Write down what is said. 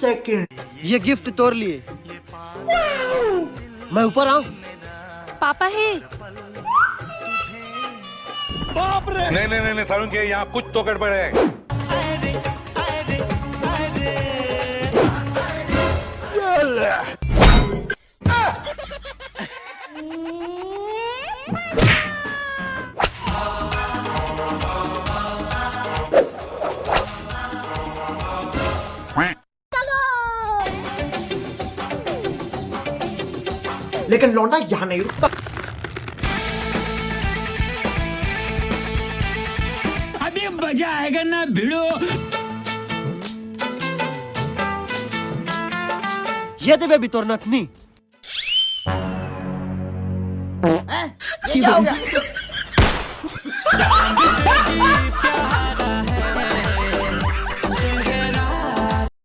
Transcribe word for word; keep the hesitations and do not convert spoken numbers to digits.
ये गिफ्ट तोर लिए। मैं ऊपर आऊं? पापा हे। नहीं नहीं नहीं नहीं, सारुण के यहाँ कुछ तो गड़बड़ है। लेकिन लौंडा यहाँ नहीं रुकता। अभी मजा आएगा ना भिड़ो। ये दे बेबी तोर नथनी। ये क्या हो गया?